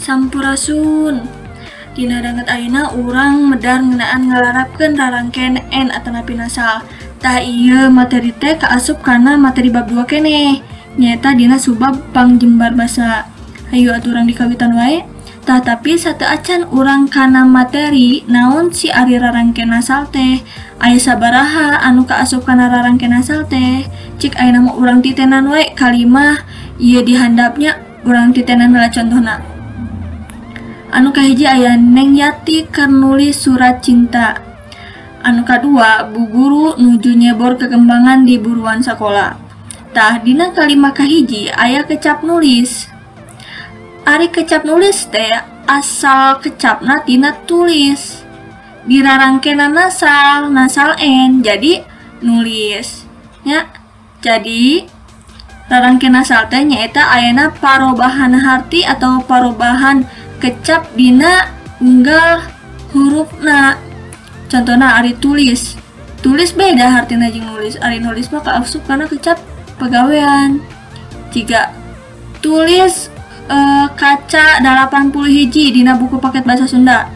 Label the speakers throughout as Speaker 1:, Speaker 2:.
Speaker 1: Sampurasun. Dina danget ayeuna urang medar ngeunaan ngalarapkeun rarangken N atanapi nasal. Tah ieu materi teh kaasup kana materi bab 2 keneh, nyaeta dina subab pangjembar basa. Hayu atuh urang dikawitan wae. Tah tapi sateuacan urang kana materi naon si ari rarangken nasal teh, aya sabaraha anu kaasup kana rarangken nasal teh. Cik ayeuna mah urang titenan wae kalimah ieu dihandapnya urang titenan heula contohna. Anu kahiji aya Neng Yati keur nulis surat cinta. Anu kadua Bu Guru nuju nyebor kekembangan di buruan sakola. Tah dina kalimah kahiji aya kecap nulis. Ari kecap nulis teh asal kecapna tina tulis. Dirarangkenan nasal, nasal N jadi nulis. Nya, jadi rarangken nasal teh nyaeta ayana parobahan harti atau parobahan kecap dina unggal hurufna. Contohna ari tulis. Tulis beda hartina jeung nulis. Ari nulis mah kaasup kana kecap pagawean. Jika tulis kaca 81 dina buku paket bahasa Sunda.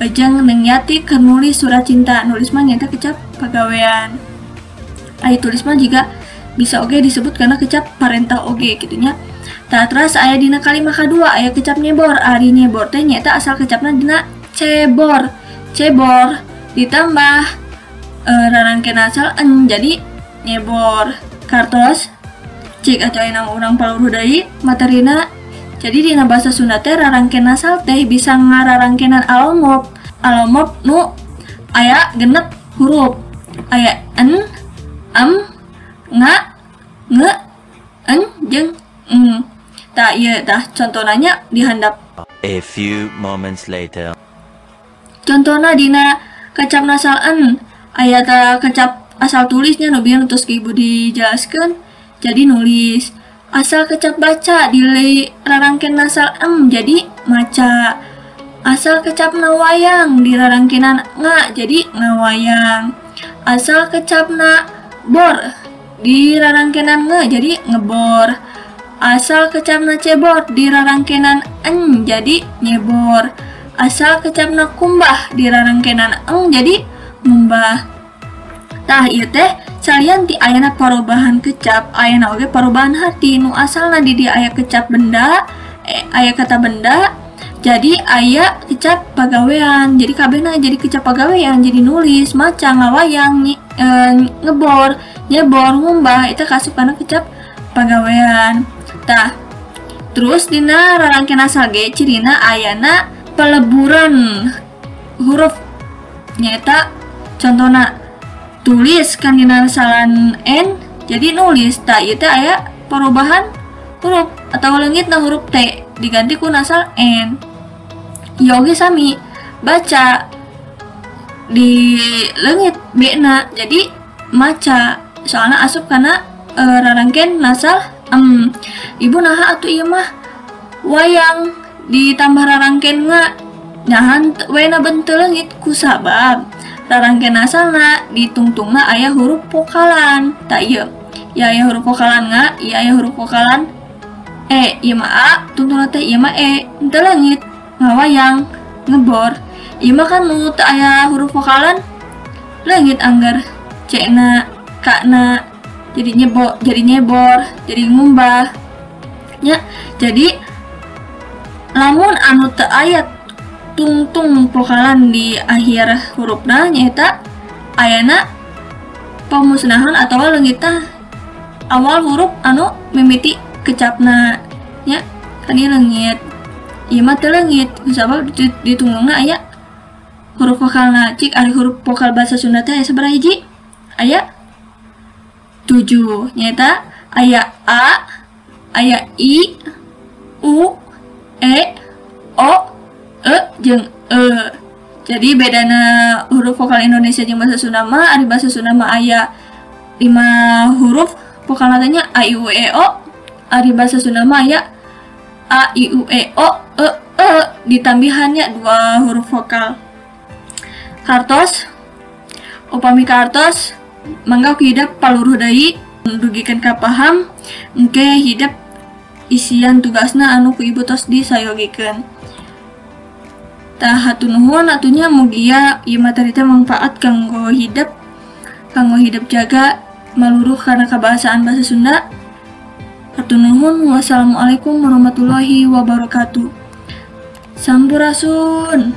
Speaker 1: Jeung Neng Yati keur nulis surat cinta. Nulis mah nyaeta kecap pagawean. Ari tulis mah juga bisa oge disebut karena kecap parentah oge kitu nya. Tah terus aya dina kalimah kadua aya kecap nyebor. Ari nyebor teh nyaeta asal kecapna dina cebor. Cebor ditambah rarangken asal en jadi nyebor. Kartos cik atuh ayeuna urang paluruh deui materina. Jadi dina bahasa Sunda teh rarangken nasal teh bisa ngararangkenan alomop. Alomop nu aya genep huruf. Aya en, em, nga, nge, en jeung eng. Tah ieu tah contohna nya dihandap.
Speaker 2: A few moments later.
Speaker 1: Contohna dina kecap nasal en aya tah kecap asal tulisnya nu bieu tos ku ibu dijelaskeun jadi nulis. Asal kecap baca di rarangken nasal em jadi maca. Asal kecap nawayang di rarangkenan nga jadi ngawayang. Asal kecapna bor di rarangkenan nge jadi ngebor. Asal kecapna cebor di rarangkenan en jadi nyebor. Asal kecapna kumbah di rarangkenan eng jadi ngumbah. Tah ieu teh salian ti ayana parobahan kecap, ayana oge parobahan hati nu asalna di dieu aya kecap benda, aya kata benda, jadi aya kecap pagawean. Jadi kabehna jadi kecap pagawean, jadi nulis, maca, ngawayang, ngebor, nyebor, ngumbah itu kaasup kana kecap pagawean. Tah terus dina rarangken asal ge cirina ayana peleburan huruf nyaeta contohna tulis kan dina nasalan N jadi nulis. Tah ieu teh aya perubahan huruf atau leungitna huruf T diganti ku nasal N. Ieu oge sami baca di leungit B na jadi maca soalna asup kana rarangken nasal M. Ibu naha atuh ieu mah wayang ditambah rarangken nga nahan we na benteu leungit kusabab rarangken asalna ditungtungna aya huruf vokalan. Tah ieu ya aya huruf vokalan nga, ieu aya huruf vokalan e, ieu mah a, tungtungna teh ieu mah e, teu leungit ngawayang ngebor. Ieu mah kan nu teu aya huruf vokalan leungit angger c na, k na, jadi nyebor, jadi nyebor, jadi ngumbah nya. Jadi lamun anu teu aya tungtung vokalan di akhir hurufna nyaeta ayana pemusnahan atau leungitna awal huruf anu mimiti kecapna nya, kan ieu leungit. Ieu mah teu leungit kusabab ditunggungna aya huruf vokalna. Cik ari huruf vokal bahasa Sunda teh aya sabaraha hiji? Aya 7 nyaeta aya a, aya i, u, e, o, e jeung e. Jadi bedana huruf vokal Indonesia jeung bahasa Sunda mah ari bahasa Sunda mah aya 5 huruf vokal teh nya a, i, u, e, o. Ari bahasa Sunda mah aya a, i, u, e, o, e, e ditambihannya 2 huruf vokal. Kartos upami kartos mangga ku hidep paluruh deui dugikeun ka paham engke hidep isian tugasna anu ku ibu tos disayogikeun. Tah, hatur nuhun atuh nya, mugia ieu materi teh manfaat kanggo hidep jaga maluruh kana kabahasaan bahasa Sunda. Hatur nuhun, wassalamualaikum warahmatullahi wabarakatuh. Sampurasun.